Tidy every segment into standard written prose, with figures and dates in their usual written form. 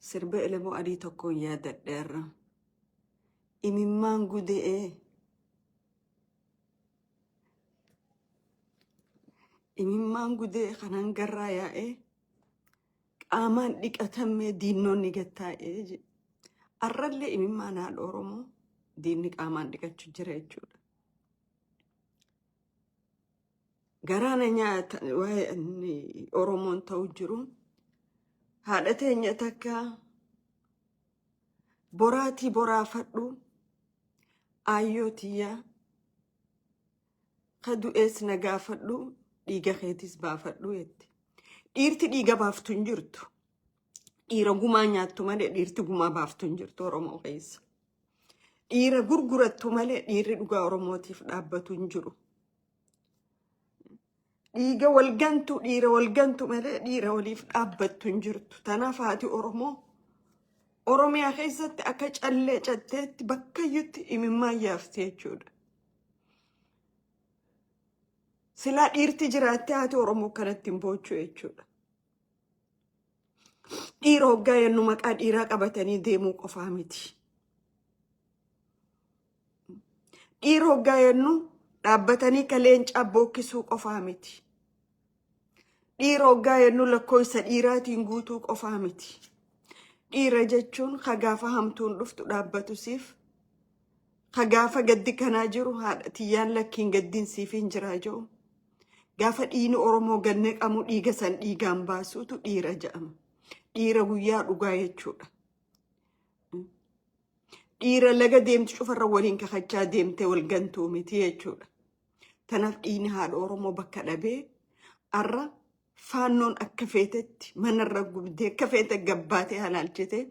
Sirba Elemoo Alii tokkoon yaadadheerra. Imimmaan gude'ee imimmaan gudee kan hangarraa yaa'ee qaamaan dhiqatammee diinnoonni gattaa'ee jedhe. Arrallee imimmaan haadha Oromoo diinni qaamaan dhiqachuu jira jechuudha. Garaa na nyaata waa'ee inni Oromoon ta'u jiru. Haadha teenya takka boraatii boraafadhu aayyoo tiyya ka du'ees na gaafadhu dhiiga keetis baafadhu jette. Dhiirti dhiiga baaftu hin jirtu. Dhiira gumaa nyaattu malee dhiirti gumaa baaftu hin jirtu Oromoo keessa. Dhiira gurgurattu malee dhiirri dhugaa Oromootiif dhaabbatu hin jiru. Dhiiga wal gantu dhiira wal gantu malee dhiira waliif dhaabbattu hin jirtu. Tanaaf haati Oromoo Oromiyaa keessatti akka callee catteetti bakkayyutti imimmaan yaafti jechuudha. Silaa dhiirti jiraattee haati Oromoo kanatti hin boochu jechuudha. Dhiira hoggaa jennu maqaa dhiiraa qabatanii deemuu qofaa miti. Dhiira hoggaa jennu dhaabbatanii ka leencaa bookkisuu qofaa miti. Dhiira hoggaa jennu lakkoofsa dhiiraatiin guutuu qofaa miti. Dhiira jechuun ka gaafa hamtuun dhuftu dhaabbatu siif, ka gaafa gaddi kanaa jiru haadha tiyyaan lakkiin gaddiin siif hin jiraa jiru. Gaafa dhiigni Oromoo gad naqamu dhiiga san dhiigaan baasuutu dhiira jedhama. Dhiira guyyaa dhugaa jechuudha. Dhiira laga deemtu cufarra waliin kakachaa deemtee wal gantuu miti jechuudha. Tanaaf dhiigni haadha Oromoo bakka dhabee arra faannoon akka feetetti manarra gubdee akka feete gabbaatee halaalchitee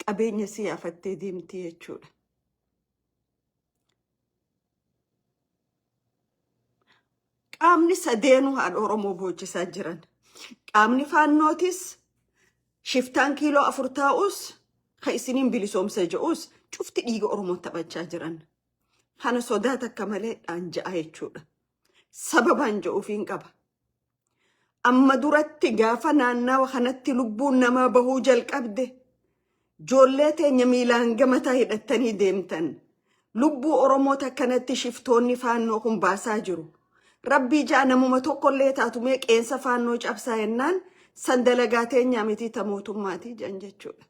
qabeenya si yaafattee deemti jechuudha. Qaamni sadeenuu haadha Oromoo boochisaa jiran. Qaamni faannootis shiftaan kiiloo 4 taa'us kan isiniin bilisoomsa jedhus cufti dhiiga Oromoo taphachaa jiran. Kana sodaa takka malee dhaan ja'a jechuudha. Sababaan jedhuufiin qaba. Amma duratti gaafa naannawa kanatti lubbuun namaa bahuu jalqabde joollee teenya miilaan gamataa hidhattanii deemtan. Lubbuu Oromoo takkanatti shiftoonni faannoo kun baasaa jiru. Rabbii ja'a namuma tokkollee taatu mee qeensa faannoo cabsaa jennaan san dalagaa teenyaa miti ta mootummaatii jedhan jechuudha.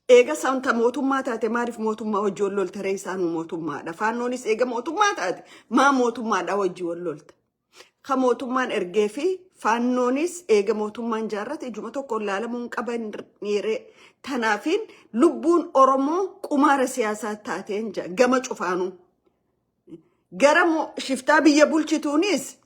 Eega isaan ta mootummaa taate maaliif mootummaa wajji wal lolta ree isaanuu mootummaadha. Faannoonis eega mootummaa taate maa mootummaadha wajji wal lolta. Ka mootummaan ergee fi faannoonis eega mootummaan jaarrate ijuma tokkoon laalamuu hin qaban ree. Tanaafiin lubbuun Oromoo qumaara siyaasaa taateen jira gama cufaanuu. Gara shiftaa biyya bulchituunis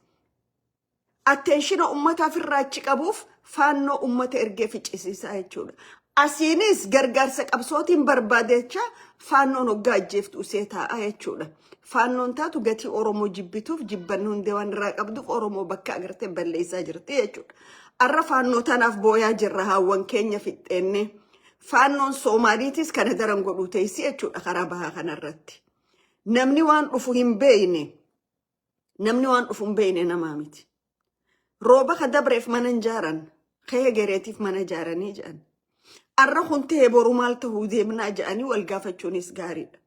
Attenshina ummataa ofirraa achi qabuuf faannoo ummata ergee ficcisiisaa jechuudha. Asiinis gargaarsa qabsootiin barbaadecha faannoon hoggaa ajjeeftu usee taa'a jechuudha. Faannoon taatu gatii Oromoo jibbituuf jibbanni hundee waan irraa qabduuf Oromoo bakka agartee balleessaa jirti jechuudha. Arra faannoo tanaaf booyaa jirra haawwan keenya fixxeenne. Faannoon Soomaaliitis kana daran godhuu teessi jechuudha karaa bahaa kanarratti. Namni waan dhufu hin beekne Namni waan dhufu hin beekne namaa miti. Rooba ka dabreef mana hin jaaran, ka hegereetiif mana jaaranii jedhan. Arra kun ta'e boru maal ta'uu deemnaa jedhanii wal gaafachuunis gaariidha.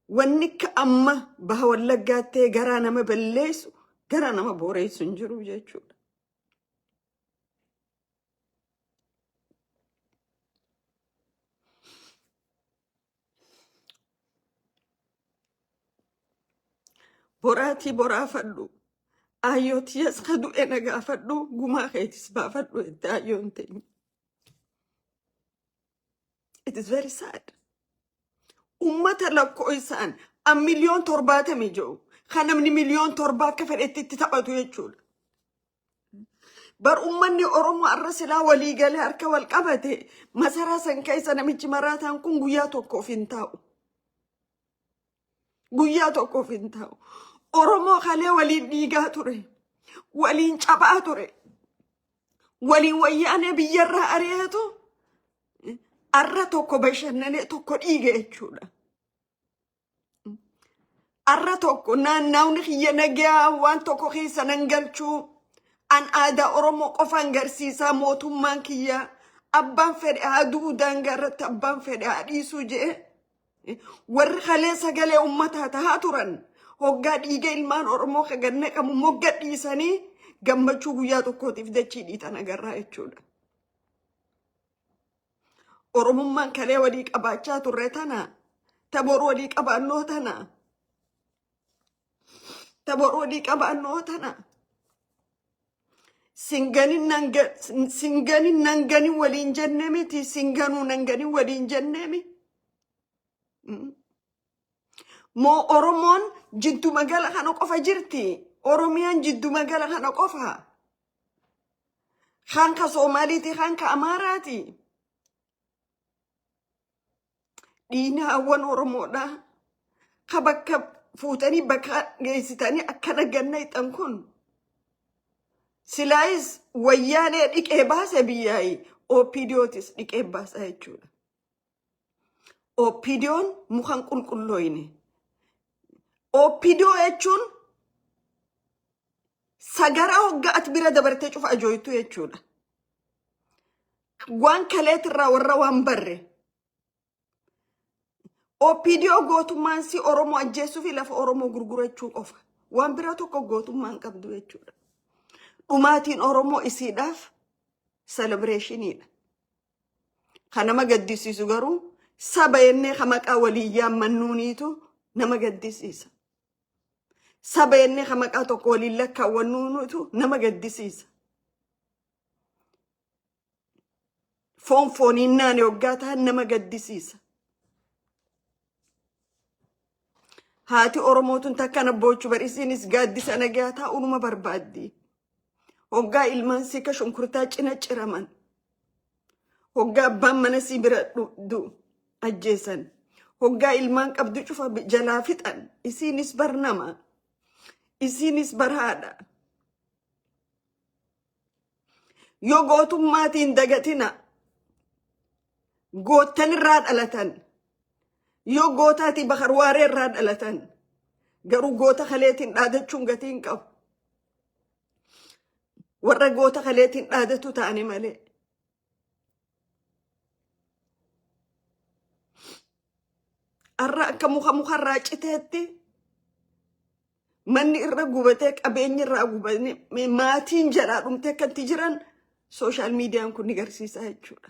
Wanni akka amma baha wallaggaa ta'e garaa nama balleessu, garaa nama booreessu hin jiru jechuudha. Boraatii boraafadhu. Aayyoo tiyyas ka du'e na gaafadhu. Gumaa keetis baafadhu jette aayyoon teenya. It is very sad. Ummata lakkoofsaan an miliyoon 70 jiru. Kan namni miliyoon 7 akka fedhetti itti taphatu jechuudha. Bar ummanni Oromoo arra silaa walii galee harka wal qabate masaraa san keessa namichi maraataan kun guyyaa tokkoof hin taa'u. Guyyaa tokkoof hin taa'u. Oromoo kalee waliin dhiigaa ture. Waliin cabaa ture. Waliin wayyaanee biyyarraa ari'eetu arra tokko bashannanee tokko dhiige jechuudha. Arra tokko naannawni kiyya nagaa waan tokko keessa nan galchuu. An aadaa Oromoo qofaan garsiisaa mootummaan kiyya. Abbaan fedhe haa du'u, daangaa irratti abbaan fedhe haa dhiisuu je'e. Warri kalee sagalee uummataa tahaa turan hoggaa dhiiga ilmaan Oromoo ka gad naqamu mogga dhiisanii gammachuu guyyaa tokkootiif dachii dhiitan agarraa jechuudha. Oromummaan kalee walii qabaachaa turre tana, ta boru walii qabaannoo tana, ta boru walii qabaannoo tana. Singanin singanin nanganin waliin jenne miti, singanuu nanganin waliin jenne mi. Moo Oromoon jiddu magala kana qofa jirti? Oromiyaan jiddu magala kana qofa? Kaan ka Soomaaliiti, kaan ka Amaaraati. Dhiigni hawwan Oromoodha. Ka bakka fuutanii bakka geessitanii akkana ganna ixan kun. Silaayis wayyaanee dhiqee baase biyyaayi, OPDOtis dhiqee baasa jechuudha. OPDOn mukan qulqullooyne. OPDO jechuun sagaraa hoggaa ati bira dabartee cufa ajooytu jechuudha. Waan kaleetirraa warra waan barre. OPDO gootummaan si Oromoo ajjeesuu fi lafa Oromoo gurgurachuu qofa. Waan bira tokko gootummaan qabdu jechuudha. Dhumaatiin Oromoo isiidhaaf celebrationiidha. Kan nama gaddisiisu garuu saba jennee ka maqaa waliin yaammannuuniitu nama gaddisiisa. Saba jennee ka maqaa tokko waliin lakkaawwannuuniitu nama gaddisiisa. Foon fooniin naane hoggaa ta'an nama gaddisiisa. Haati Oromoo tun takkana boochu bar, isiinis gaaddisa nagaa taa'uunuma barbaaddi. Hoggaa ilmaan sii ka shunkurtaa cina ciraman. Hoggaa abbaan mana sii bira du'u ajjeesan. Hoggaa ilmaan qabdu cufa jalaa fixan. Isiinis bar nama. Isiinis bar haadha. Yoo gootummaatiin dagatina, goottan irraa dhalatan, yoo gootaatii Bakar Waaree irraa dhalatan, garuu goota kaleetiin dhaadachuun gatii hin qabu. Warra goota kaleetiin dhaadatu ta'ani malee. Har'a akka muka mukarraa citeetti manni irra gubatee, qabeenyi irraa gubatee, maatiin jalaa dhumtee akkatti jiran social mediaan kun ni garsiisa jechuudha.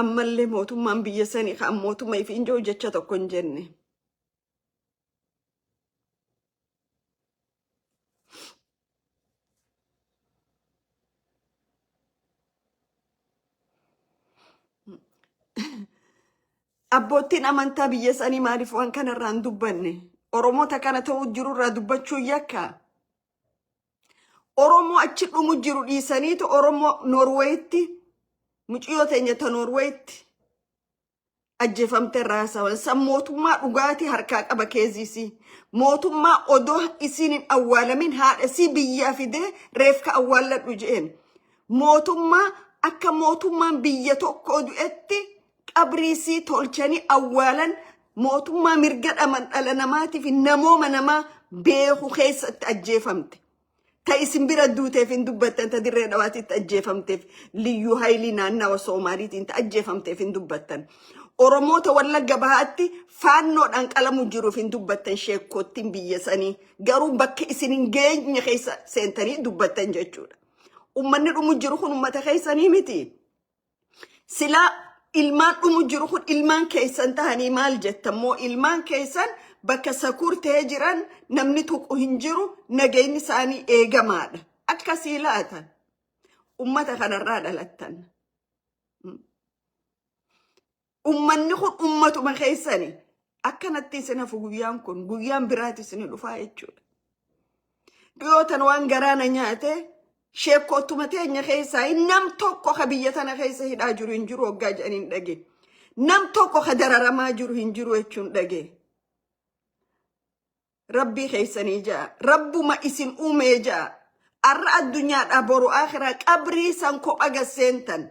Ammallee mootummaan biyya sanii kan mootummaa ifiin jiru jecha tokko hin jenne. Abboottiin amantaa biyya sanii maaliif waan kanarraa hin dubbanne? Oromoota kana ta'uu jirurraa dubbachuu yakka. Oromoo achi dhumu jiru dhiisaniitu Oromoo Noorweeyitti, mucayyoo teenya ta Noorweeyitti ajjeefamte irraa haasawan. San mootummaa dhugaatii harkaa qaba keeziisii. Mootummaa odoo isiin hin awwaalamin haadha isii biyyaa fidee reefka awwaalladhu je'een. Mootummaa akka mootummaan biyya tokko du'etti qabrii isii tolchanii awwaalan, mootummaa mirga dhaman dhala namaatii fi namooma namaa beeku keessatti ajjeefamte. Ta isin bira duuteef hin dubbattan, ta Dirree Dhawaatitti ajjeefamteef, liyyuu haayilii naannawa Soomaaliitiin ta ajjeefamteef hin dubbattan. Oromoota Wallagga Bahaatti faannoodhaan qalamu jiruuf hin dubbattan, sheekkoottiin biyya sanii. Garuu bakka isin hin geenye keessa seentanii dubbattan jechuudha. Uummanni dhumu jiru kun uummata keessanii miti. Silaa ilmaan dhumu jiru kun ilmaan keessan tahanii maal jettan? Moo ilmaan keessan bakka sakuur ta'ee jiran, namni tuqu hin jiru, nageenyi isaanii eegamaadha. Akkasii laata? Ummata kanarraa dhalattan. Ummanni kun ummatuma keessani. Akkanatti isin hafu, guyyaan kun guyyaan biraati isin dhufaa jechuudha. Dhiyootan waan garaana nyaate, sheekkootuma teenya keessaa nam tokko ka biyya tana keessa hidhaa jiru hin jiru waggaa jedhanii hin dhage. Nam tokko ka dararamaa jiru hin jiru jechuun dhage. Rabbii keessanii ja'a. Rabbuma isin uumee ja'a. Arra addunyaadhaa boru akhiraa qabrii san kopha gasseentan.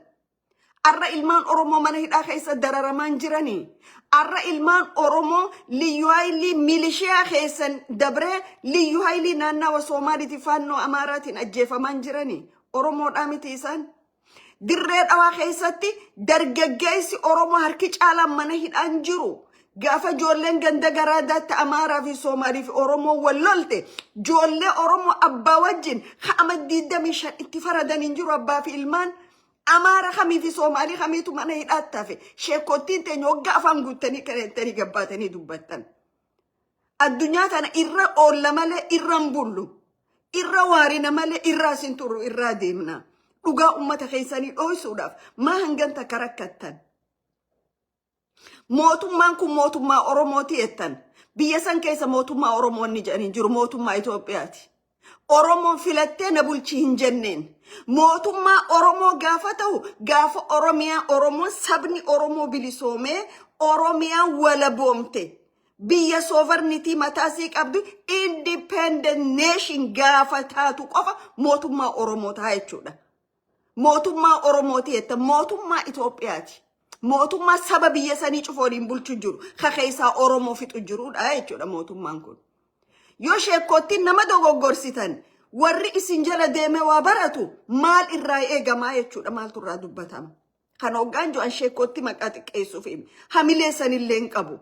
Arra ilmaan Oromoo mana hidhaa keessa dararamaan jiranii. Arra ilmaan Oromoo liyyuu haayilii milishiyaa keessan dabree liyyuu haayilii naannawa Soomaaliitii faannoo Amaaraatiin ajjeefamaan jiranii. Oromoodhaa miti isaan. Dirree Dhawaa keessatti dargaggeessi Oromoo harki caalaan mana hidhaan jiru. Gaafa ijoolleen ganda garaadaatti Amaaraa fi Soomaalii fi Oromoo wal lolte, ijoollee Oromoo abbaa wajjin ha'ama 25 itti faradan hin jiru, abbaa fi ilmaan. Amaara kamii fi Soomaalii kamiitu mana hidhaatti hafe? Sheekottiin teenya waggaa afaan guuttanii kaneettanii gabbaatanii dubbattan. Addunyaa tana irra oolla malee irra hin bullu. Irra waarina malee irraa sin turru, irraa deemna. Dhugaa ummata keessanii dhooysuudhaaf maa hangan takka rakkattan? Mootummaan kun mootummaa Oromooti jettan. Biyya san keessa mootummaa Oromoonni jedhan hin jiru, mootummaa Itoophiyaati. Oromoon filattee na bulchi hin jenneen. Mootummaa Oromoo gaafa ta'u, gaafa Oromiyaa Oromoon, sabni Oromoo bilisoomee Oromiyaan walaboomte, biyya sovereignty mataasii qabdu, independent nation gaafa taatu qofa mootummaa Oromoo ta'a jechuudha. Mootummaa Oromooti jetta, mootummaa Itoophiyaati. Mootummaa saba biyya sanii cufa waliin bulchu jiru, ka keessaa Oromoo fixu jirudha jechuudha mootummaan kun. Yoo sheekkoottiin nama dogoggorsitan, warri isin jala deemee waa baratu maal irraa eegamaa jechuudha, maaltu irraa dubbatama? Kan hoggaan jo'an sheekkootti maqaa xiqqeessuuf himi. Hamilee sanillee hin qabu.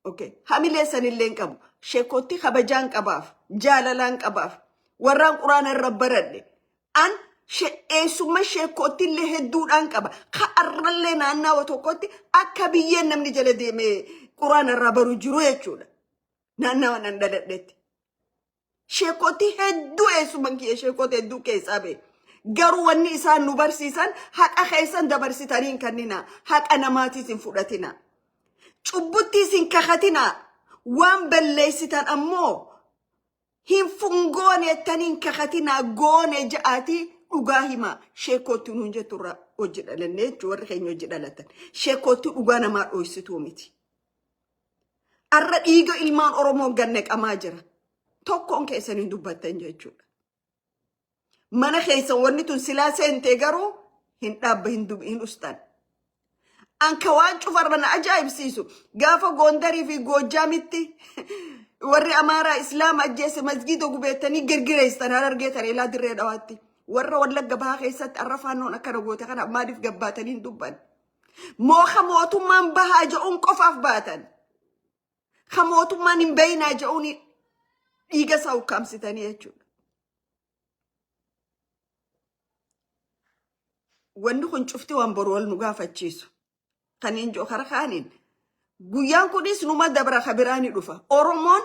Okay. Hamilee sanillee hin qabu. Sheekootti kabajaan qabaaf, jaalalaan qabaaf, warraan quraana irra baradhe. An eessumma sheekootti illee hedduudhaan qaba. Ka arrallee naannawa tokkotti akka biyyeen namni jala deemee quraana irraa baru jiru jechuudha. Naannawa nan dhaladhetti. Sheekootti hedduu, eessumman kiyya sheekota hedduu keessaa ba'e. Garuu wanni isaan nu barsiisan, haqa keessan dabarsitanii hin kenninaa. Haqa namaatiis hin fudhatinaa. Cubbuttiis hin kakatinaa. Waan balleessitan ammoo hin fungoone jettanii hin kakatinaa, goone ja'aatii dhugaa himaa. Sheekootti nuun jettu irraa hojii dhalanne jechuudha, warri keenya hojii dhalatan. Sheekootti dhugaa namaa dhoysituu miti. Arra dhiiga ilmaan Oromoo gannaqamaa jira. Tokkoon keessan hin dubbattan jechuudha. Mana keessan wanni tun silaa seentee garuu hin dhaabba, hin ustan. Anka waan cufarra na ajaa'ibsiisu, gaafa Goondarii fi Goojjaamitti warri Amaaraa Islaama ajjeese, masgiida gubeettanii girgireessitan Harargee Tareelaa Dirree Dhawaatti. Warra Wallagga Bahaa keessatti arra Faannoon akkana goote, kana maaliif gabbaatanii hin dubban? Mooka mootummaan bahaa je'uun qofaaf baatan. Ka mootummaan hin beeynaa je'uun dhiiga isaa ukkaamsitanii jechuudha. Wanni kun cufti waan boru wal nu gaafachiisu. Kaniin jiru kara kaaniin guyyaan kunis numa dabra, ka biraa ni dhufa. Oromoon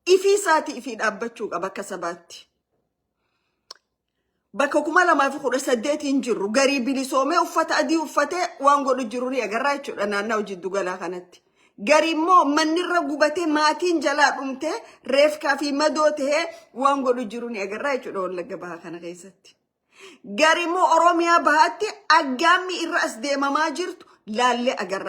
ifii isaatii ifii dhaabbachuu qaba akka sabaatti. Bakka 2018n jirru, garii bilisoomee uffata adii uffatee waan godhu jiru ni agarraa jechuudha naannawaa jiddu galaa kanatti. Garii immoo mannirra gubatee, maatiin jalaa dhumtee, reefkaa fi madoo tahee waan godhu jiru ni agarraa jechuudha Wallagga Bahaa kana keessatti. Garii immoo Oromiyaa Bahaatti aggaammi irra as deemamaa jirtu laallee agarraa.